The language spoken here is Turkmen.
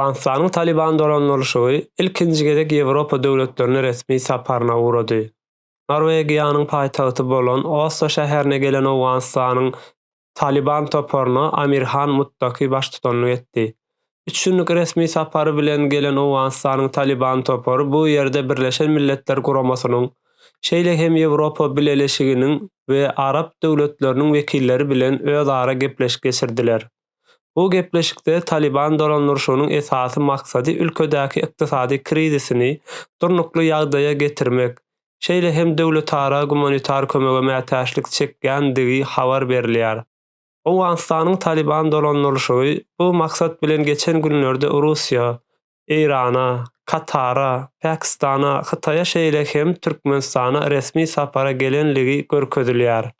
Owganystanyň Talyban dolandyrylyşygy ilkinji gezek Ýewropa döwletlerine resmi saparyna ugrady. Norwegiýanyň paýtagty bolan Oslo şäherine gelen Owganystanyň Talyban toparyna Amir Han Muttaki baştutanlyk etdi. Üç günlük resmi sapary bilen gelen Owganystanyň Talyban topary bu ýerde Birleşen Milletler Guramasynyň, şeýle hem Ýewropa Bileleşiginiň we arap döwletleriniň wekilleri bilen özara gepleşik geçirdiler. Bu gepleşikde Talyban dolandyryşynyň esasy maksady ülkedäki ykdysady krizisini durnukly ýagdaýa getirmek, şeýle hem döwletara gumanitar kömege mätäçlik çekýändigi habar berilýär. Owganystanyň Talyban dolandyryşy bu maksat bilen geçen günlerde Russiýa, Eýrana, Katara, Pakistana, Hytaýa şeýle hem Türkmenistana resmi sapara gelenligi görkezilýär.